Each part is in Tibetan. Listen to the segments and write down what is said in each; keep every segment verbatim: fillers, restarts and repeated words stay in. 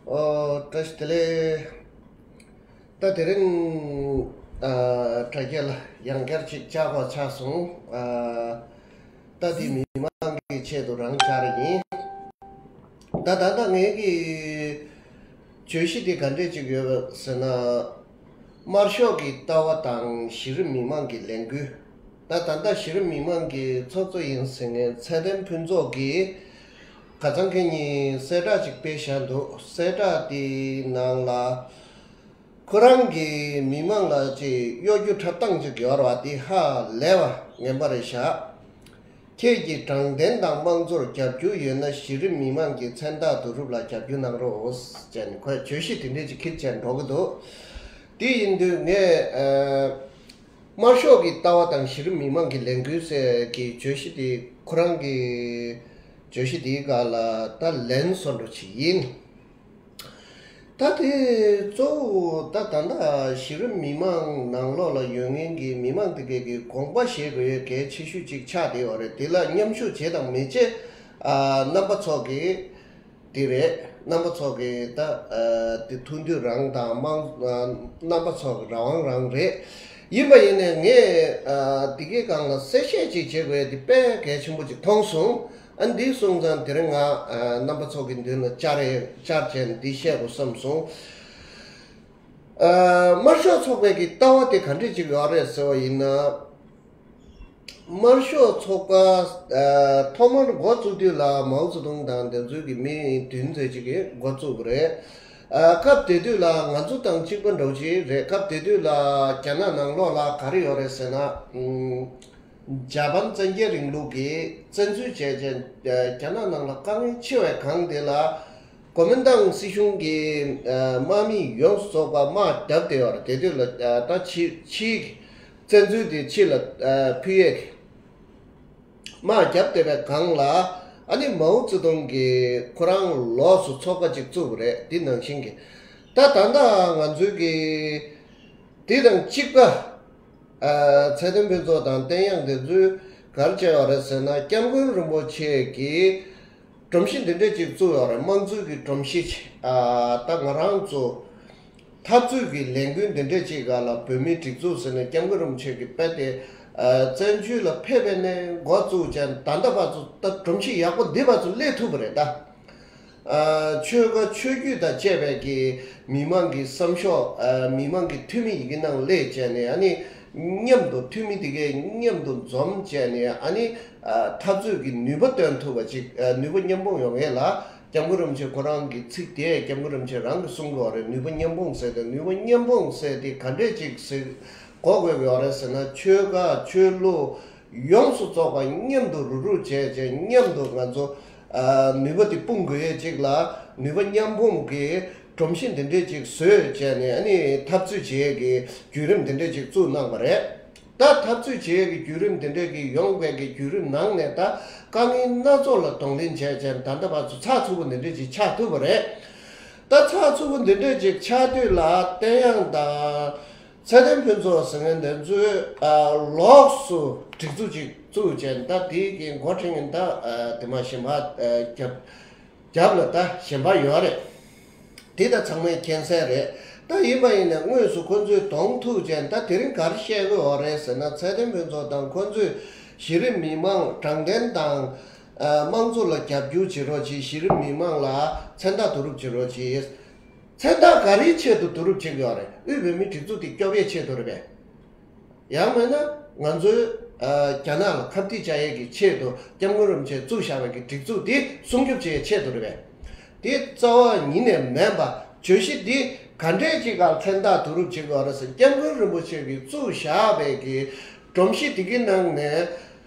ཨོ། བཀྲ་ཤིས་བདེ་ལེགས། ད་དེ་རིང་ཨ་དྲ་རྒྱ་ལ་ཡང་བསྐྱར་ཅིག་བཅར་བ་ཆགས་སོང་། ཨ་ད་འདི་མི་མང་གི་ཆེད་དུ་རང་བཅར་ཡིན། ད་ད་ལྟ་ངའི་གི་བརྗོད་གཞི་འདི་ག་འདྲས་ཅིག་ཡོད་ཟེར་ན། དམར་ཤོག་གི་ལྟ་བ་དང་གཞི་རིམ་མི་མང་གི་ལས་འགུལ། ད་ད་ལྟ་གཞི་རིམ་མི་མང་གི་ཚོགས་གཙོ་ཡིན་ཟེར་མཁན་ཚེ་བརྟན་ཕུན་ཚོགས་ཀྱིས་ཁ་སང་ཁ་ཉིན་གསལ་བསྒྲགས་ཅིག་སྤེལ་བཞག་འདུག། གསལ་བསྒྲགས་དེའི་ནང་ལ་ཁོ་རང་གིས་མི་མང་ལ་ཅིག་གཡོ་སྒྱུ་འཁྲབ་སྟངས་ཅིག་ཡོད་རེད་བ། དེ་ཧ་ལས་པ་ངན་པ་རེད་བཞག། ཁྱེད་ཀྱིས་དྲང་བདེན་དང་དམངས་གཙོར་རྒྱབ་སྐྱོར་ཡོད་ན་གཞི་རིམ་མི་མང་གི་མཚན་རྟགས་བསྡུ་རུབ་ལ་རྒྱབ་སྐྱོར་གནང་རོགས་ཟེར་ནས་ཁོས་བརྗོད་གཞི་དེ་འདྲས་ཅིག་ཁྱེར་བྱས་འགྲོ་གི་འདུག། དེ་ཡིན་དུས་ངས་ཨ་དམར་ཤོག་གི་ལྟ་བ་དང་གཞི་རིམ་མི་མང་གི་ལས་འགུལ་ཟེར་གྱི་བརྗོད་གཞི་དེ་ཁོ་རང་གི་བརྗོད་གཞི་དེའི་སྒང་ལ་ད་ལན་བཟོ་འདྲ་ཅིག་ཡིན། ད་དེ་གཙོ་བོ་ད་ད་ལྟ་གཞི་རིམ་མི་མང་ནང་ལོགས་ལ་ཡོད་མཁན་གྱི་མི་མང་དེ་གས་ཀྱི་དགོངས་པ་བཞེས་དགོས་ཡས་གལ་ཆེ་ཤོས་ཅིག་ཆགས་བསྡད་ཡོད་རེད། དེ་ལ་མཉམ་ཞུགས་བྱེད་དང་མི་བྱེད། ཨ་རྣམ་པ་ཚོ་གི་དེ་རེད། རྣམ་པ་ཚོ་གི་ད་ཨ་དེ་ཐུགས་འདོད་རང་དང་དམངས་ཨ་རྣམ་པ་ཚོ་གི་རང་དབང་རང་རེད། ཡིན་པ་ཡིན་ནའི་ངས་ཨ་དེ་གའི་སྒང་ལ་གསལ་བཤད་ཅིག་བྱེད་དགོས་ཡས་དེ་དཔེ་གལ་ཆེན་པོ་ཅིག་མཐོང་སོང་། ཨ་འདི་སོང་ཙང་དེ་རིང་ང་ཨ་རྣམ་པ་ཚོ་གི་མདུན་ལ་བཅར་ཡས་བཅར་བྱས་ནས་འདི་བཤད་དགོས་བསམ་སོང་། ཨ་དམར་ཤོག་ཚོགས་པའི་གི་ལྟ་བ་དེ་ག་འདྲས་ཅིག་ཡོད་རེད་ཟེར་བ་ཡིན་ན། དམར་ཤོག་ཚོགས་པ་ཨ་ཐོག་མར་འགོ་བཙུགས་དུས་ལ་མའོ་ཙེ་ཏུང་དང་དེ་ཚོའི་གི་མི་བདུན་ཙམ་ཅིག་གིས་འགོ་བཙུགས་པ་རེད། ཨ་སྐབས་དེ་དུས་ལ་ང་ཚོ་དང་གཅིག་པ་འདྲ་བོ་ཅིག་རེད། སྐབས་དེ་དུས་ལ་རྒྱ་ནག་ནང་ལོགས་ལ་ག་རེ་ཡོད་རེད་ཟེར་ན། ཨུམ། ཇ་པན་བཙན་རྒྱལ་རིང་ལུགས་ཀྱིས་བཙན་འཛུལ་བྱས་རྗེས་རྒྱ་ནག་ནང་ལ་དཀའ་ངལ་ཆེ་བའི་སྒང་དེ་ལ་གོ་མིན་ཏང་སྲིད་གཞུང་གི་དམག་མི་ཡོངས་སུ་རྫོགས་པ་དམག་བརྒྱབ་བསྡད་ཡོད་རེད། དེ་དུས་ལ་ད་ཕྱི་ཕྱིའི་བཙན་འཛུལ་དེ་ཕྱི་ལ་ཕུད་ཡས་ཀྱི་དམག་བརྒྱབ་བསྡད་པའི་སྒང་ལ་ཨ་ནི་མའོ་ཙེ་ཏུང་གིས་ཁོ་རང་ལོགས་སུ་ཚོགས་པ་ཅིག་བཙུགས་པ་རེད། དེ་ནང་བཞིན་གྱི་ད་ད་ལྟ་ང་ཚོའི་གི་དེ་དང་གཅིག་པ། ཨ་ཚེ་བརྟན་ཕུན་ཚོགས་དང་བསྟན་དབྱངས་དེ་ཚོས་ག་རེ་བྱས་ཡོད་རེད་ཟེར་ན། སྐྱབས་མགོན་རིན་པོ་ཆེ་གིས་སྒྲོམ་གཞི་འདི་འདྲས་ཅིག་བཙུགས་ཡོད་རེད། དམངས་གཙོའི་གི་སྒྲོམ་གཞི་ཅིག་ཨ་ད་ང་རང་ཚོ་འཐབ་རྩོད་ཀྱི་ལས་འགུལ་འདི་འདྲས་ཅིག་སྒང་ལ་བོད་མིའི་སྒྲིག་འཛུགས་ཟེར་ནས་སྐྱབས་མགོན་རིན་པོ་ཆེ་གིས་དཔེ་དེ་ཨ་བཙན་བྱོལ་ལ་ཕེབས་པ་ནས་འགོ་བཙུགས་ཀྱང་ད་ལྟ་བར་དུ་ད་སྒྲོམ་གཞི་ཡག་པོ་འདི་བར་དུ་སླེབས་ཐུབ་པ་རེད་ད། ཨ་ཆོལ་ཁ་ཆོས་བརྒྱུད་དང་བཅས་པའི་གི་མི་མང་གི་བསམ་ཤོག་ཨ་མི་མང་གི་འཐུས་མི་ཡི་གེ་ནང་སླེབས་བྱས་ནས། ཨ་ནི་མཉམ་དུ་འཐུས་མི་དེ་གས་མཉམ་དུ་འཛོམས་བྱས་ནས། ཨ་ནི་ཨ་འཐབ་རྩོད་ཀྱི་ནུས་པ་བཏོན་ཐུབ་པ་ཅིག་ཨ་ནུས་པ་མཉམ་སྤུངས་ཡོང་ཡས་ལ་སྐྱབས་མགོན་རིན་པོ་ཆེ་ཁོ་རང་གི་ཚིག་དེ་སྐྱབས་མགོན་རིན་པོ་ཆེ་རང་གིས་གསུང་གི་ཡོད་རེད། ནུས་པ་མཉམ་སྤུངས་ཟེར་ཏེ། ནུས་པ་མཉམ་སྤུངས་ཟེར་དེ་ག་འདྲས་ཅིག་ཟེར་གོ་དགོས་ཀྱི་ཡོད་རེད་ཟེར་ན། ཆོལ་ཁ་ཆོས་ལུགས་ཡོངས་སུ་རྫོགས་པ་མཉམ་དུ་རུག་རུག་བྱས་བྱས་མཉམ་དུ་ང་ཚོ་ཨ་ནུས་པ་དེ་སྤུངས་དགོས་ཡས་ཅིག་ལ་ནུས་པ་མཉམ་སྤུངས་ཀྱི་སྒྲོམ་གཞི་འདི་འདྲས་ཅིག་བཟོས་བྱས་ནས། ཨ་ནི་འཐབ་རྩོད་བྱེད་ཡས་ཀྱི་བརྒྱུད་རིམ་འདི་འདྲས་ཅིག་བཙུགས་གནང་བ་རེད། ད་འཐབ་རྩོད་བྱེད་ཡས་ཀྱི་བརྒྱུད་རིམ་འདི་འདྲས་ཀྱི་ཡོང་བའི་གི་བརྒྱུད་རིམ་ནང་ནས་ད་དཀའ་ངལ་སྣ་ཚོགས་ལ་གདོང་ལེན་བྱས་བྱས་ད་ལྟ་བར་དུ་ཚགས་ཚུད་པོ་འདི་འདྲས་ཅིག་ཆགས་ཐུབ་པ་རེད། ད་ཚགས་ཚུད་པོ་འདི་འདྲས་ཅིག་ཆགས་དུས་ལ་བསྟན་དབྱངས་དང་། ཚེ་བརྟན་ཕུན་ཚོགས་ཟེར་མཁན་དེ་ཚོས་ཨ་ལོགས་སུ་སྒྲིག་འཛུགས་ཅིག་བཙུགས་བྱས། ད་དེའི་གི་འགོ་ཁྲིད་མཁན་ད་ཨ་དེ་མ་གཞན་པ་ཨ་རྒྱབ་རྒྱབ་ལ་ད་གཞན་པ་ཡོད་རེད། དེ་ད་ཚང་མས་མཁྱེན་གསལ་རེད། ད་ཡིན་པ་ཡིན་ནའི་དངོས་སུ་ཁོ་ཚོས་གདོང་ཐུག་བྱས། ད་དེ་རིང་ག་རེ་བཤད་དགོས་ཡོད་རེད་ཟེར་ན། ཚེ་བརྟན་ཕུན་ཚོགས་དང་ཁོ་ཚོས་གཞི་རིམ་མི་མང་དྲང་བདེན་དང་ཨ་དམངས་གཙོ་ལ་རྒྱབ་སྐྱོར་བྱེད་རོགས་གྱིས། གཞི་རིམ་མི་མང་ལ་མཚན་རྟགས་བསྡུ་རུབ་བྱེད་རོགས་གྱིས། མཚན་རྟགས་ག་རེའི་ཆེད་དུ་བསྡུ་རུབ་བྱེད་ཀྱི་ཡོད་རེད། དབུས་བོད་མིའི་སྒྲིག་འཛུགས་དེ་སྐྱོབ་ཡས་ཆེད་དུ་རེད་པས། ཡང་མིན་ན་ང་ཚོའི་ཨ་རྒྱ་ནག་ལ་ཁ་གཏད་བཅག་ཡས་ཀྱི་ཆེད་དུ་སྐྱབས་མགོན་རིན་པོ་ཆེས་བཙུགས་བཞག་པའི་གི་སྒྲིག་འཛུགས་དེ་སྲུང་སྐྱོབ་བྱེད་ཡས་ཆེད་དུ་རེད་པས། དེ་རྩ་བ་ཉིད་ནས་མིན་པ། བརྗོད་གཞི་འདི་ག་འདྲས་ཅིག་ག་མཚན་རྟགས་བསྡུ་རུབ་བྱེད་དགོས་རེད་ཟེར། སྐྱབས་མགོན་རིན་པོ་ཆེ་གིས་བཙུགས་བཞག་པའི་གི་སྒྲོམ་གཞི་དེ་གི་ནང་ནས་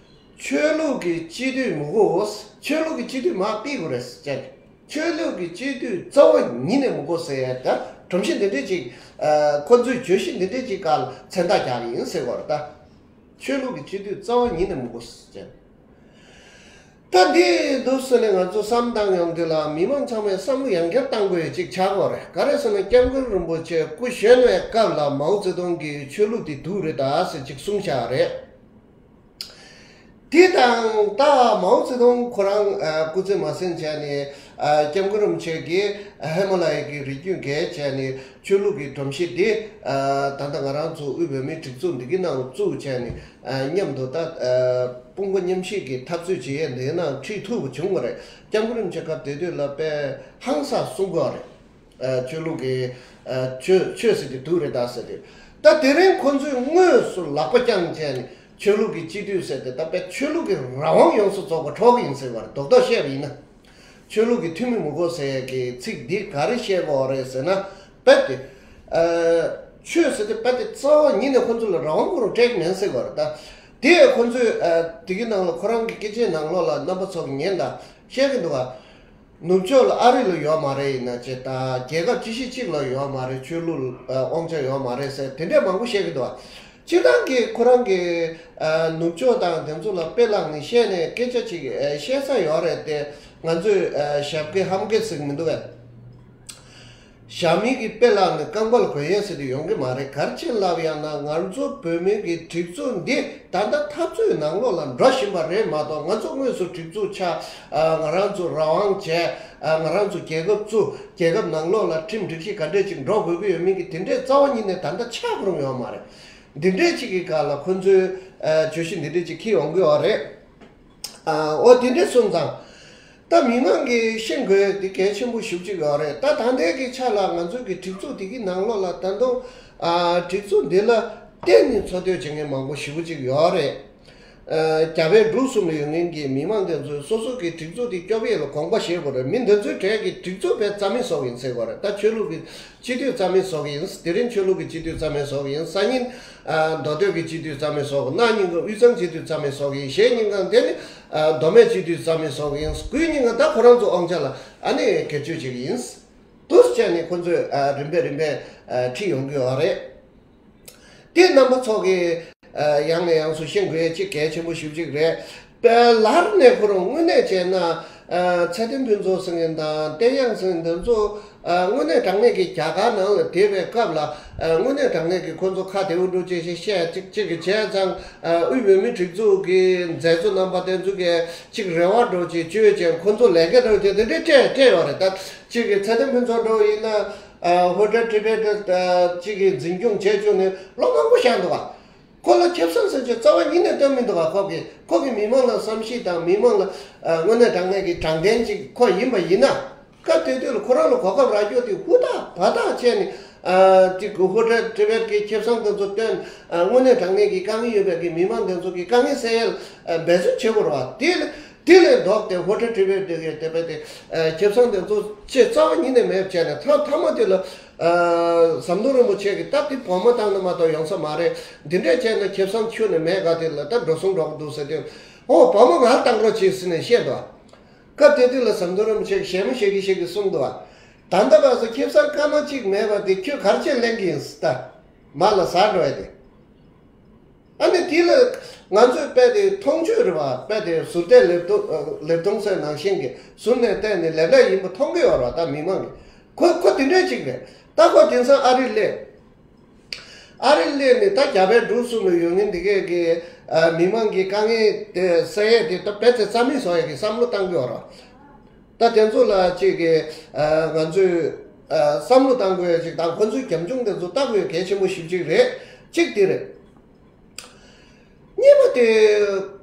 ཆོས་ལུགས་ཀྱི་སྤྱི་འཐུས་མི་དགོས། ཆོས་ལུགས་ཀྱི་སྤྱི་འཐུས་མར་ཕུད་དགོས་རེད་ཟེར་བྱས། ཆོས་ལུགས་ཀྱི་སྤྱི་འཐུས་རྩ་བ་ཉིད་ནས་མི་དགོས་ཟེར་ཡ་ད་སྒྲོམ་གཞི་འདི་འདྲས་ཅིག་ཨ་ཁོ་ཚོའི་བརྗོད་གཞི་འདི་འདྲས་ཅིག་སྒང་ལ་མཚན་རྟགས་རྒྱག་གི་ཡིན་ཟེར་བ་རེད་ད། ཆོས་ལུགས་ཀྱི་སྤྱི་འཐུས་རྩ་བ་ཉིད་ནས་མི་དགོས་ཟེར། ད་འདི་འདུག་ཟེར་ནས་ང་ཚོ་བསམ་བཏང་ཡོང་དུས་ལ་མི་མང་ཚང་མས་བསམ་བློ་ཡང་བསྐྱར་བཏང་དགོས་ཡ་ཅིག་ཆགས་ཀྱི་ཡོད་རེད། ག་རེ་ཟེར་ན་སྐྱབས་མགོན་རིན་པོ་ཆེ་སྐུ་གཞོན་པའི་སྐབས་ལ་མའོ་ཙེ་ཏུང་གིས་ཆོས་ལུགས་འདི་སྡུག་རེད་ད་ཟེར་ཅིག་གསུངས་བཞག་རེད། དེ་དང་ད་མའོ་ཙེ་ཏུང་ཁོ་རང་ཨ་སྐུ་ཚེ་མ་ཟིན་བྱས་ནས་ ཨ། སྐྱབས་མགོན་རིན་པོ་ཆེ་གིས་ཧི་མ་ལ་ཡ་གི་རི་རྒྱུད་བརྒལ་བྱས་ནས་ཆོས་ལུགས་ཀྱི་སྒྲོམ་གཞི་འདི། ཨ། ད་ལྟ་ང་རང་ཚོ་དབུས་བོད་མིའི་སྒྲིག་འཛུགས་འདི་གི་ནང་བཙུགས་བྱས་ནས། ཨ། མཉམ་དུ་ད། ཨ། དཔུང་པ་མཉམ་གཤིབ་ཀྱི་འཐབ་རྩོད་བྱེད་ཡས་འདི་ནང་ཁྲིད་ཐུབ་པ་བྱུང་བ་རེད། སྐྱབས་མགོན་རིན་པོ་ཆེ་སྐབས་དེ་དུས་ལ་དཔེ་ཧང་སངས་གསུང་གི་ཡོད་རེད། ཨ། ཆོས་ལུགས་ཀྱི། ཨ། ཆོས་ཆོས་ཟེར་དེ་སྡུག་རེད་ད་ཟེར་དུས། ད་དེ་རིང་ཁོ་ཚོས་དངོས་སུ་ལག་པ་བརྐྱངས་བྱས་ནས་ཆོས་ལུགས་ཀྱི་སྤྱི་འཐུས་ཟེར་དེ། ད་དཔེ་ཆོས་ལུགས་ཀྱི་རང་དབང་ཡོངས་སུ་རྫོགས་པ་འཕྲོག་གི་ཡིན་ཟེར་བ་རེད། རྡོག་རྡོག་བཤད་པ་ཡིན་ན། ཆོས་ལུགས་ཀྱི་འཐུས་མི་མི་དགོས་ཟེར་ཡས་ཀྱི་ཚིག་འདི་ག་རེ་བཤད་དགོས་རེད་ཟེར་ན། རྦད་དེ། ཨ། ཆོས་ཟེར་དེ་རྦད་དེ་རྩ་བ་ཉིད་ནས་ཁོ་ཚོ་ལ་རང་དབང་ཁོ་རང་སྤྲད་ཀྱི་མེད་ཟེར་བ་རེད་ད། དེ་ཁོ་ཚོས། ཨ། དེ་གི་ནང་ལ་ཁོ་རང་གི་སྐད་ཆའི་ནང་ལོགས་ལ་རྣམ་པ་ཚོ་གིས་ཉན་དང་བཤད་ཀྱི་འདུག་ག་ནུབ་ཕྱོགས་ལ་ཨ་རི་ལ་ཡོད་མ་རེད། ཡིན་ན་ཅི་ད་རྒྱལ་ཁབ་ཅི་ཞིག་གཅིག་ལ་ཡོད་མ་རེད། ཆོས་ལུགས། ཨ། དབང་ཆ་ཡོད་མ་རེད་ཟེར་དེ་འདྲས་མང་པོ་བཤད་ཀྱི་འདུག་ག་སྤྱིར་བཏང་གི་ཁོ་རང་གི། ཨ། ནུབ་ཕྱོགས་དང་དེ་ཚོ་ལ་དཔེ་བླངས་ནས་བཤད་ནས་སྐད་ཆ་ཅིག་ཨ། བཤད་ས་ཡོད་རེད་དེ། ང་ཚོས། ཨ། ཞབས་སྐྱེལ་ཧམ་སྐྱེལ་ཟེར་གྱི་མི་འདུག་གས། ཞྭ་མོ་གི་དཔེ་བླངས་ནས་རྐང་པ་ལ་གོན་ཡས་ཟེར་དེ་ཡོང་གི་མ་རེད། ག་རེ་བྱས་ལབ་ཡང་ན་ང་ཚོ་བོད་མི་གི་སྒྲིག་འཛུགས་འདི་ད་ལྟ་འཐབ་རྩོད་ནང་ལོགས་ལ་འགྲོ་བཞིན་པ་རེད་མ་གཏོགས། ང་ཚོ་དངོས་སུ་སྒྲིག་འཛུགས་ཆགས། ཨ། ང་རང་ཚོ་རང་དབང་བྱས། ཨ། ང་རང་ཚོ་རྒྱལ་ཁབ་བཙུགས། རྒྱལ་ཁབ་ནང་ལོགས་ལ་ཁྲིམས་སྒྲིག་གཞི་ག་འདྲས་ཅིག་འགྲོ་དགོས་ཀྱི་ཡོད་མིན་གྱི་དེ་འདྲས་རྩ་བ་ཉིད་ནས་ད་ལྟ་ཆགས་ཀྱི་ཡོད་མ་རེད། འདི་འདྲས་ཅིག་གི་སྐབས་ལ་ཁོ་ཚོས། ཨ། བརྗོད་གཞི་འདི་འདྲས་ཅིག་འཁྱེར་ཡོང་གི་ཡོད་རེད། ཨ། འོ་དེ་འདྲས་སོང་ཙང་། ད་མི་མང་གིས་ཤེས་དགོས་དེ་གལ་ཆེན་པོ་ཞེ་པོ་ཅིག་ཡོད་རེད། ད་ད་ལྟའི་གི་ཆ་ལ་ང་ཚོའི་གི་སྒྲིག་འཛུགས་དེ་གི་ནང་ལོགས་ལ་ད་དུང་། ཨ། སྒྲིག་འཛུགས་འདི་ལ་བརྟེན་ནས་འཚོ་སྡོད་བྱེད་མཁན་མང་པོ་ཞེ་པོ་ཅིག་ཡོད་རེད། ཨ། རྒྱ་བལ་འབྲུག་གསུམ་ལ་ཡོད་མཁན་གྱི་མི་མང་དེ་ཚོས་སོ་སོ་གི་སྒྲིག་འཛུགས་དེ་སྐྱོབ་ཡས་ལ་དགོངས་པ་བཞེས་དགོས་རེད། མི་འདི་ཚོའི་གྲས་ཀྱི་སྒྲིག་འཛུགས་དཔེ་རྩ་མེད་བཟོ་གི་ཡིན་ཟེར་དགོས་རེད། ད་ཆོས་ལུགས་ཀྱི་སྤྱི་འཐུས་རྩ་མེད་བཟོ་གི་ཡིན། དེ་རིང་ཆོས་ལུགས་ཀྱི་སྤྱི་འཐུས་རྩ་མེད་བཟོ་གི་ཡིན། སང་ཉིན། ཨ། མདོ་སྟོད་ཀྱི་སྤྱི་འཐུས་རྩ་མེད་བཟོ་གི། གནངས་ཉིན་གྱི་དབུས་གཙང་སྤྱི་འཐུས་རྩ་མེད་བཟོ་གི་ཡིན། གཞེས་ཉིན་གང་དེ་ནི། ཨ། མདོ་སྨད་སྤྱི་འཐུས་རྩ་མེད་བཟོ་གི་ཡིན། དགུན་ཉིན་གང་ད་ཁོ་རང་ཚོ་དབང་ཆ་ལ་ཨ་ནི་སྒེར་གཅོད་བྱེད་གི་ཡིན། འདུག་སེ་བྱས་ནས་ཁོ་ཚོས། ཨ། རིམ་པས་རིམ་པས། ཨ། ཁྲིད་ཡོང་གི་ཡོད་རེད། དེ་རྣམ་པ་ཚོ་གིས། ཨ། ཡང་ནས་ཡང་དུ་ཤེས་དགོས་ཡ་གཅིག་གལ་ཆེན་པོ་ཞེ་པོ་ཅིག་རེད། དཔེ་ལར་ནས་ཁོ་རང་དངོས་གནས་བྱས་ན། ཨ། ཚེ་བརྟན་ཕུན་ཚོགས་ཟེར་མཁན་དང་བསྟན་དབྱངས་ཟེར་མཁན་དེ་ཚོ། ཨ། དངོས་གནས་དྲང་གནས་ཀྱི་རྒྱ་གར་ནང་ལ་བསྡད་པའི་སྐབས་ལ། ཨ། དངོས་གནས་དྲང་གནས་ཀྱི་ཁོ་ཚོ་ཁ་བདེ་པོ་འདྲ་བོ་ཅིག་བཤད་ཅིག་ཅིག་གི་བྱས་ཙང་། ཨ། དབུས་བོད་མིའི་སྒྲིག་འཛུགས་ཀྱི་མཛད་གཙོ་རྣམ་པ་དེ་ཚོ་གིས་ཅིག་རེ་བ་འདྲ་བོ་ཅིག་བཅོལ་ཅིང་ཁོ་ཚོ་ལས་ཀ་འདྲ་བོ་དེ་དེ་འདྲའི་སྤྲད་སྤྲད་ཡོད་རེད། ད་ཅིག་གི་ཚེ་བརྟན་ཕུན་ཚོགས་འདྲ་བོ་ཡིན་ན། ཨ། ཧོ་ཊེལ་ཊི་བེཊ་ཅིག་གི་འཛིན་སྐྱོང་བྱས་བཅུག་ནས་ལོ་མང་པོ་བཞག་འདུག་ག་ཁོ་ལ་ཁེ་བཟང་ཟེར་ཅིག་རྩ་བ་ཉིད་ནས་སྟོན་མི་འདུག་ག་ཁོ་གིས་ཁོ་གིས་མི་མང་ལ་བསམ་ཤེས་དང་མི་མང་ལ། ཨ། དངོས་གནས་དྲང་གནས་ཀྱི་དྲང་བདེན་ཅིག་ཁོ་ཡིན་པ་ཡིན་ན། སྐབས་དེ་དུས་ལ་ཁོ་རང་ལ་གོ་སྐབས་རག་རྒྱུ་དེ་ཧུར་ཐག་བ་ཐག་བྱས་ནས། ཨ། ཅིག་གི་ཧོ་ཊེལ་ཊི་བེཊ་གི་ཁེ་བཟང་དེ་ཚོ་སྟོན། ཨ། དངོས་གནས་དྲང་གནས་ཀྱི་དཀའ་ངལ་ཡོད་པའི་གི་མི་མང་དེ་ཚོ་གི་དཀའ་ངལ་སེལ་ཡས། ཨ། འབད་བརྩོན་བྱེད་དགོས་རེད་བ། དེ་ལ་དེ་ལས་ལྡོག་སྟེ་ཧོ་ཊེལ་ཊི་བེཊ་དེ་གའི་དེ་བས་དེ། ཨ། ཁེ་བཟང་དེ་ཚོ་ཅིག་རྩ་བ་ཉིད་ནས་མེད་བྱས་ནས། ཐ་མཐའ་མ་དེ་ལ། ཨ། ཟམ་གདོང་རིན་པོ་ཆེ་གིས་ད་དེ་བོགས་མ་བཏང་ན་མ་གཏོགས་ཡོང་ས་མ་རེད། འདི་འདྲས་བྱས་ན་ཁེ་བཟང་ཁྱོན་ནས་མེད་ག་དེ་ལ་ད་འགྲོ་སོང་འགྲོ་གི་འདུག་ཟེར་དུས། ཨོ། བོགས་མ་ང་བཏང་རོགས་བྱེད་ཟེར་ནས་བཤད་འདུག་ག་སྐབས་དེ་དུས་ལ་ཟམ་གདོང་རིན་པོ་ཆེ་གིས་བཤད་མི་བཤད་ཀྱི་བཤད་ཀྱི་གསུངས་འདུག་ག་ད་ལྟ་བར་དུ་ཁེ་བཟང་སྐར་མ་གཅིག་མེད་པ་དེ་ཁྱོད་ག་རེ་བྱས་ལེན་གྱི་ཡིན་ཟེར། ད་མར་ལ་ཟག་འགྲོ་ཡ་དེ། ཨ་ནི་དེ་ལ་ང་ཚོས་རྦད་དེ་མཐོང་ཆོས་རེད་བ། རྦད་དེ་ཟུར་བལྟས་ལེབ་མཐོང་། ལེབ་མཐོང་ཟེར་ནང་བཞིན་གྱི་ཟུར་ནས་བལྟས་ནས་ལེབ་ལེབ་ཡིན་པ་མཐོང་གི་ཡོད་རེད་བ། ད་མི་མང་གིས། ཁོ་ཁོ་དེ་འདྲས་ཅིག་རེད། ད་ཁོ་དེང་སང་ཨ་རིར་སླེབས། ཨ་རིར་སླེབས་ནས་ད་རྒྱ་བལ་འབྲུག་གསུམ་ལ་ཡོད་མཁན་འདི་གས་ཀྱི། ཨ། མི་མང་གི་དཀའ་ངལ་དེ་སེལ་ཡས་དེ་ད་རྦད་དེ་རྩ་མེད་བཟོ་ཡས་ཀྱི་བསམ་བློ་བཏང་གི་ཡོད་རེད་བ། ད་དེ་ཚོ་ལ་ཅིག་གི། ཨ། ང་ཚོས། ཨ། བསམ་བློ་བཏང་དགོས་ཡ་ཅིག་དང་ཁོ་ཚོའི་རྒྱབ་ལྗོངས་དེ་ཚོ་བལྟ་དགོས་ཡ་གལ་ཆེན་པོ་ཞེ་པོ་ཅིག་རེད། གཅིག་དེ་རེད། གཉིས་པ་དེ།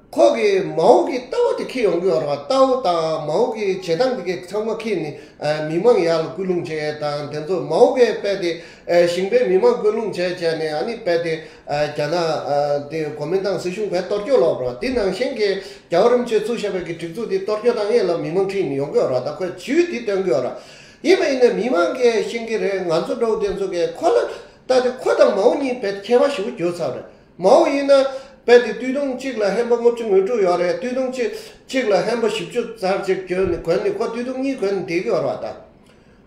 ཁོ་གིས་མའོ་གི་ལྟ་བ་དེ་འཁྱེར་ཡོང་གི་ཡོད་རེད་བ། ལྟ་བ་དང་མའོ་གི་བྱེད་སྟངས་དེ་གའི་ཚང་མ་འཁྱེར་ནས། ཨ། མི་མང་ཡར་ལ་སྐུལ་སློང་བྱས་དང་དེ་ཚོ། མའོ་གིས་རྦད་དེ། ཨ། ཞིང་པའི་མི་མང་སྐུལ་སློང་བྱས་བྱས་ནས། ཨ་ནི་རྦད་དེ། ཨ། རྒྱ་ནག་ཨ། དེ་གོ་མིན་ཏང་སྲིད་གཞུང་རྦད་གཏོར་སྐྱོན་ལོག་རེད་བ། དེ་ནང་བཞིན་གྱི་རྒྱལ་བ་རིན་པོ་ཆེས་བཙུགས་བཞག་པའི་གི་སྒྲིག་འཛུགས་དེ་གཏོར་སྐྱོན་བཏང་ཡས་ལ་མི་མང་ཁྲིད་ནས་ཡོང་གི་ཡོད་རེད་བ། ད་ཁོས་ཇུས་དེ་སྟོན་གི་ཡོད་རེད། ཡིན་པ་ཡིན་ན་མི་མང་གིས་ཤེས་ཀྱི་རེད། ང་ཚོ་འདྲ་བོ་དེ་ཚོ་གིས་ཁོ་ལ་ད་དེ་ཁོ་དང་མའོ་གཉིས་རྦད་ཁྱད་པར་ཞེ་པོ་གྱུར་ཚར་རེད། མའོ་ཡིན་ན་རྦད་དེ་སྟོད་ཐུང་གཅིག་ལ་ཧེན་པ་ལྔ་བཅུ་ངོ་དྲུག་ཡོད་རེད། སྟོད་ཐུང་གཅིག་གཅིག་ལ་ཧེན་པ་བཞི་བཅུ་ཙམ་ཅིག་གྱོན་ནས། གོན་ནས། ཁོ་སྟོད་ཐུང་གཉིས་གོན་ནས་བསྡད་ཀྱི་ཡོད་རེད་བ། ད་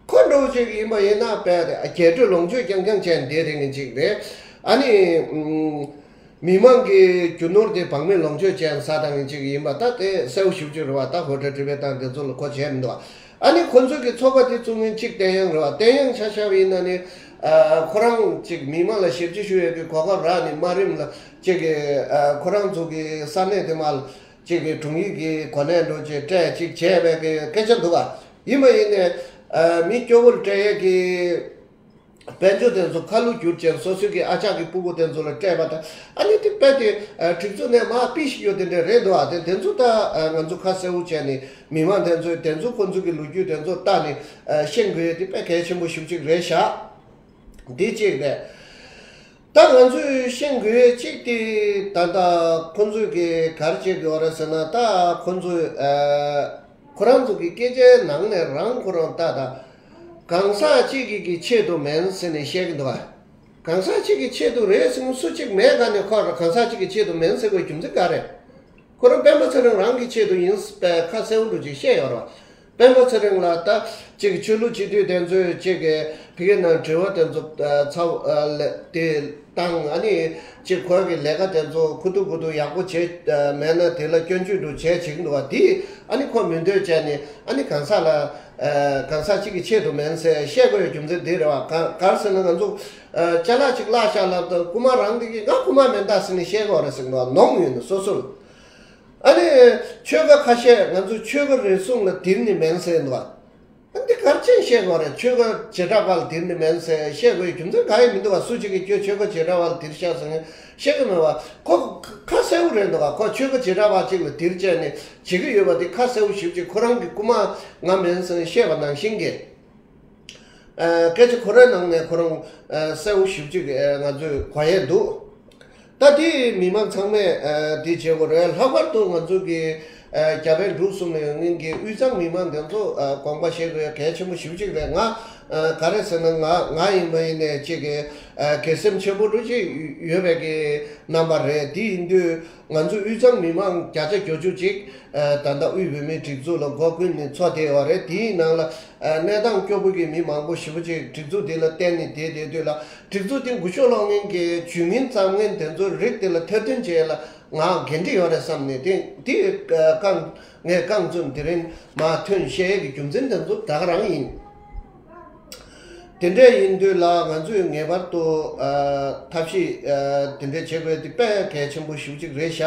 ཁོ་འདྲ་བོ་ཅིག་ཡིན་པ་ཡིན་ན་རྦད་དེ། ཨ། རྒྱས་སྤྲོས་ལོངས་སྤྱོད་རྐྱང་རྐྱང་བྱས་ནས་བསྡད་རེད་མཁན་ཅིག་རེད། ཨ་ནི། ཨུམ། མི་མང་གི་རྒྱུ་ནོར་དེ་བག་མེད་ལོངས་སྤྱོད་བྱས་ནས་ཟ་བཏང་མཁན་ཅིག་ཡིན་པ་ད་དེ་གསལ་པོ་ཞེ་པོ་ཅིག་རེད་བ། ད་ཧོ་ཊེལ་ཊི་བེཊ་དང་དེ་ཚོ་ལ་ཁོ་བྱས་མི་འདུག་བ། ཨ་ནི་ཁོ་ཚོ་གི་ཚོགས་པ་དེ་བཙུགས་མཁན་གཅིག་བསྟན་དབྱངས་རེད་བ། བསྟན་དབྱངས་ཆ་བཞག་པ་ཡིན་ན་ནི། ཨ། ཁོ་རང་ཅིག་མི་མང་ལ་ཞབས་ཕྱི་ཞུ་ཡས་ཀྱི་གོ་སྐབས་རག་ནས། དམའ་རིམ་ལ་ཅིག་གི། ཨ། ཁོ་རང་ཚོ་གི་ས་གནས་དེ་མར་ལ་ཅིག་གི་དྲུང་ཡིག་གི་གོ་གནས་འདྲ་བོ་ཅིག་སྤྲད་ཅིག་བྱས་པའི་གི་སྐད་ཆ་འདུག་བ། ཡིན་པ་ཡིན་ནས་མི་སྐྱོ་བོར་སྤྲད་ཡས་ཀྱི་དཔལ་འབྱོར་དེ་ཚོ་ཁ་ལུ་བསྒྱུར་བྱས་སོ་སོའི་གི་ཨ་ཅག་གི་སྤུ་གུ་དེ་ཚོ་ལ་སྤྲད་པ་དང་། ཨ་ནི་དེ་དཔེ་དེ་སྒྲིག་འཛུགས་ནས་མར་ཕུད་ཤི་ཡོད་དེ་འདྲ་རེད་འདུག་ཨ། དེ་དེ་ཚོ་ད་ང་ཚོ་ཁ་གསལ་བོ་བྱས་ནས་མི་མང་དེ་ཚོས་དེ་ཚོ་ཁོ་ཚོ་གི་ལོ་རྒྱུས་དེ་ཚོ་བལྟས་ནས་ཤེས་དགོས་ཡས་དེ་དཔེ་གལ་ཆེན་པོ་ཞེ་པོ་ཅིག་རེད་ཤག་འདི་གཅིག་རེད། ད་ང་ཚོས་ཤེས་དགོས་གཅིག་དེ་ད་ལྟ་ཁོ་ཚོས་གི་ག་རེ་བྱེད་དགོས་རེད་ཟེར་ན། ད་ཁོ་ཚོས་ཨ་ཁོ་རང་ཚོ་གི་སྐད་ཆའི་ནང་ནས་རང་ཁོ་རང་ད་ད་གང་ཟག་གཅིག་གི་གི་ཆེད་དུ་མིན་ཟེར་ནས་བཤད་གི་འདུག་ག་གང་ཟག་གཅིག་གི་ཆེད་དུ་རེད་ཟེར་ན་སུ་གཅིག་མེད་ག་ནས་ཁོ་རང་གང་ཟག་གཅིག་གི་ཆེད་དུ་མིན་ཟེར་དགོས་རྒྱུ་མཚན་ག་རེ། ཁོ་རང་སྤེན་པ་ཚེ་རིང་རང་གི་ཆེད་དུ་ཡིན་པའི་ཁ་གསལ་བོ་འདྲ་ཅིག་བཤད་ཡོད་རེད་བ། སྤེན་པ་ཚེ་རིང་ལ་ད་ཅིག་ཆོས་ལུགས་སྤྱི་འཐུས་དེ་ཚོས་ཅིག་གི་ཕ་གི་ནང་དྲི་བ་དེ་ཚོ་ཚ་བོ་དེ་བཏང་། ཨ་ནི་ཅིག་ཁོ་གི་ལས་ཀ་དེ་ཚོ་ཁུ་ཐུག་ཁུ་ཐུག་ཡག་པོ་བྱས་མེད་ན་དེ་ལ་སྐྱོན་བརྗོད་འདྲ་བྱས་བྱེད་ཀྱི་འདུག་བ། དེ་ཨ་ནི་ཁོ་མོས་མདུན་བྱས་ནས་ཨ་ནི་གང་ཟག་ལ་གང་ཟག་གཅིག་གི་ཆེད་དུ་མིན་ཟེར་བཤད་དགོས་ཡོད་རྒྱུ་མཚན་དེ་རེད་བ། ག་ག་རེ་ཟེར་ན་ང་ཚོ་ཅ་ལག་ཅིག་བརླག་བཞག་ལབ་དུས་རྐུ་མ་རང་དེ་གིས་ང་རྐུ་མ་མིན་ད་ཟེར་ནས་བཤད་དགོས་རེད་ཟེར་གི་འདུག་བ། ནོངས་ཡོད་ནི་སོ་སོ་ལ། ཨ་ནི་ཆོལ་ཁ་ཁ་ཤས་ང་ཚོ་ཆོལ་ཁ་རེ་ཟུང་ལ་དེར་ནི་མིན་ཟེར་འདུག་བ། ཨ་འདི་ག་རེ་བྱས་བཤད་དགོས་རེད། ཆོལ་ཁ་བྱེ་བྲག་པ་ལ་དེར་ནི་མིན་ཟེར་བཤད་དགོས་རྒྱུ་མཚན་གང་ཡང་མི་འདུག་བ། སུ་གཅིག་གིས་ཁྱོད་ཆོལ་ཁ་བྱེ་བྲག་པ་ལ་དེར་བཞག་ཟེར་ནས་བཤད་གི་མེད་བ། ཁོ་ཁ་གསལ་བོ་རེད་འདུག་བ། ཁོ་ཆོལ་ཁ་བྱེ་བྲག་པ་གཅིག་ལ་དེར་བྱས་ནས་བྱེད་ཀྱི་ཡོད་པ་དེ་ཁ་གསལ་བོ་ཞེ་པོ་ཅིག་ཁོ་རང་གི་རྐུ་མ་ང་མིན་ཟེར་ནས་བཤད་པ་ནང་བཞིན་གྱི། ཨ་སྐད་ཆ་ཁོ་རའི་ནང་ནས་ཁོ་རང་ཨ་གསལ་བོ་ཞེ་པོ་ཅིག་ཨ་ང་ཚོས་གོ་ཡས་འདུག་ད་དེ་མི་མང་ཚང་མས་ཨ་དེ་བྱེད་དགོས་རེད། ལྷག་པར་དུ་ང་ཚོ་གི་ཨ་རྒྱ་བལ་འབྲུག་གསུམ་ལ་ཡོད་མཁན་གྱི་དབུས་གཙང་མི་མང་དེ་ཚོ་ཨ་དགོངས་པ་བཞེས་དགོས་ཡ་གལ་ཆེན་པོ་ཞེ་པོ་ཅིག་རེད། ང་ཨ་ག་རེ་ཟེར་ན་ང་ང་ཡིན་པ་ཡིན་ནས་ཅིག་གི་ཨ་དགེ་སེམས་ཆེན་པོ་འདྲ་ཅིག་ཡོད་པའི་གི་རྣམ་པ་རེད། དེ་ཡིན་དུས། ང་ཚོ་དབུས་གཙང་མི་མང་བརྒྱ་ཆ་བརྒྱད་ཅུ་ཅིག་ཨ་ད་ལྟ་དབུས་བོད་མིའི་སྒྲིག་འཛུགས་ལ་སྒོ་ཀུན་ནས་འཚོ་བསྡད་ཡོད་རེད། དེའི་ནང་ལ་ཨ་གནས་སྟངས་སྐྱོ་པོ་གི་མི་མང་པོ་ཞེ་པོ་ཅིག་སྒྲིག་འཛུགས་འདི་ལ་བརྟེན་ནས་བསྡད་བསྡད་དུས་ལ། སྒྲིག་འཛུགས་འདི་འགུལ་ཤུགས་སློང་མཁན་གྱི་བྱུས་ངན་བརྩམས་མཁན་དེ་ཚོའི་རིགས་དེ་ལ་ཐེར་འདོན་བྱེད་ཡ་ལ་ང་འགན་འཁྲི་ཡོད་རེད་བསམ་ནས། དེ་དེ་རྐང་ངས་རྐང་བཙུན་དེ་རིང་མར་ཐོན་བཤད་ཡས་ཀྱི་རྒྱུ་མཚན་དེ་ཚོ་ད་ག་རང་ཡིན། དེ་འདྲ་ཡིན་དུས་ལ་ང་ཚོས་ངེས་པར་དུ་ཨ་ཐབས་ཤེས་ཨ་དེ་འདྲ་བྱེད་དགོས་དེ་དཔེ་གལ་ཆེན་པོ་ཞེ་པོ་ཅིག་རེད་ཤག་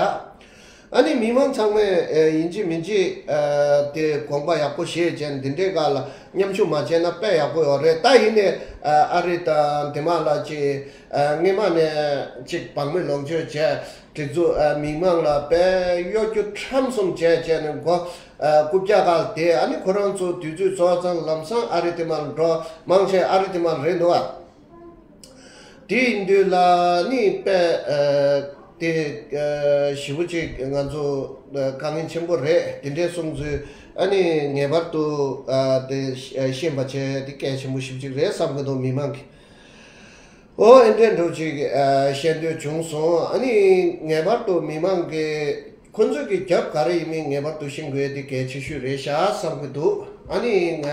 ཨ་ནི་མི་མང་ཚང་མས་ཨ་ཡིན་གཅིག་མིན་གཅིག་ཨ་དེ་དགོངས་པ་ཡག་པོ་བཞེས་བྱས་འདི་འདྲའི་སྒང་ལ་མཉམ་ཞུགས་མ་བྱས་ན་དཔེ་ཡག་པོ་ཡོད་རེད། ད་ཡིན་ནས་ཨ་ཨ་རི་དང་དེ་མ་ལ་ཅིག་ཨ་སྔོན་མ་ནས་ཅིག་བག་མེད་ལོངས་སྤྱོད་བྱས། སྒྲིག་འཛུགས་ཨ་མི་མང་ལ་དཔེ་གཡོ་སྒྱུ་ཁྲམ་གསུམ་བྱས་བྱས་ནས་མགོ་ཨ་རྐུབ་བཀྱག་སྒང་ལ་བསྡད། ཨ་ནི་ཁོ་རང་ཚོ་དུས་ཚོད་འཚོ་བ་ཚང་ལམ་སང་ཨ་རི་དེ་མར་འགྲོ། མང་ཆེ་ཨ་རི་དེ་མར་རེད་འདུག་ཨ། དེ་ཡིན་དུས་ལ་ནི་དཔེ་ཨ་དེ་ཨ་ཞེ་པོ་ཅིག་ང་ཚོ་ཨ་དཀའ་ངལ་ཆེན་པོ་རེད། དེ་འདྲའི་སོང་ཚུལ་ཨ་ནི་ངེས་པར་དུ་ཨ་དེ་ཤེས་པ་བྱས་དེ་གལ་ཆེན་པོ་ཞེ་པོ་ཅིག་རེད་བསམ་གི་འདུག་མི་མང་གིས། ཨོ་ཨེ་འདྲས་འདྲ་ཅིག་ཨ་བཤད་འདོད་བྱུང་སོང་། ཨ་ནི་ངེས་པར་དུ་མི་མང་གི་ཁོ་ཚོས་ཀྱི་རྒྱབ་ག་རེ་ཡིན་མིན་ངེས་པར་དུ་ཤེས་དགོས་དེ་གལ་ཆེ་ཤོས་རེད་ཤག་བསམ་གི་འདུག་ཨ་ནི་ང་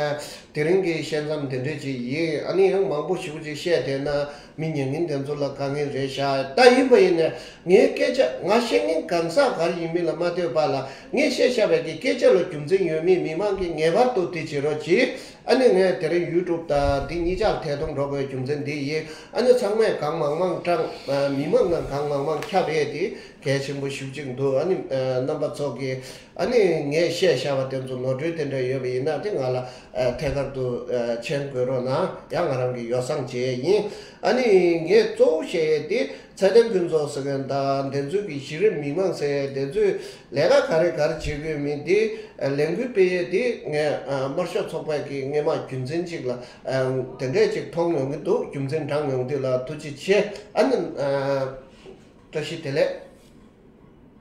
དེ་རིང་གི་བཤད་མཚམས་དེ་འདྲས་ཅིག་ཡིན། ཨ་ནི་ཡང་མང་པོ་ཞེ་པོ་ཅིག་བཤད་བསྡད་ན་མི་ཉན་མཁན་དེ་ཚོ་ལ་དཀའ་ངལ་རེད་ཤག་ད་ཡིན་པ་ཡིན་ན་ངའི་སྐད་ཆ་ང་བཤད་མཁན་གང་ཟག་ག་རེ་ཡིན་མིན་ལ་མ་ལྟོས་པ་ལ་ངས་བཤད་བཞག་པའི་གི་སྐད་ཆ་ལ་རྒྱུ་མཚན་ཡོད་མེད་མི་མང་གིས་ངེས་པར་དུ་དེ་བྱེད་རོགས་གྱིས། ཨ་ནི་ངས་དེ་རིང་ཡུ་ཊུབ་དང་འདི་གཉིས་ཆར་ཐད་གཏོང་འགྲོ་དགོས་རྒྱུ་མཚན་འདི་ཡིན། ཨ་ནི་ཚང་མས་གང་མང་མང་དྲངས། ཨ་མི་མང་ནང་གང་མང་མང་ཁྱབ་ཡས་དེ་གལ་ཆེན་པོ་ཞེ་པོ་ཅིག་འདུག་ཨ་ནི་ཨ་རྣམ་པ་ཚོ་གིས་ཨ་ནི་ངས་བཤད་བཞག་པ་དེ་ཚོ་ནོར་འཁྲུལ་དེ་འདྲ་ཡོད་པ་ཡིན་ན་དེ་ང་ལ་ཨ་ཐད་ཀར་དུ་ཨ་མཆན་འགོད་རོགས་གནང་། ཡང་ང་རང་གིས་ཡོ་བསྲང་བྱེད་ཡས་ཡིན། ཨ་ནི་ངས་གཙོ་བོ་བཤད་ཡས་དེ། ཚད་ལྡན་ཕུན་ཚོགས་ཟེར་མཁན་དང་དེ་ཚོའི་གི་གཞི་རིམ་མི་མང་ཟེར་དེ་ཚོས་ལས་ཀ་ག་རེ་ག་རེ་བྱེད་དགོས་མིན་དེ་ལས་འགུལ་སྤེལ་ཡས་དེ་ངས་ཨ་དམར་ཤོག་ཚོགས་པའི་གི་སྔོན་མ་རྒྱུ་མཚན་ཅིག་ལ་ཨ་དེ་འདྲས་ཅིག་མཐོང་ཡོང་གི་འདུག་རྒྱུ་མཚན་དྲངས་ཡོང་དུས་ལ་ཐུགས་རྗེ་ཆེ། ཨ་ནི་ཨ་བཀྲ་ཤིས་བདེ་ལེགས།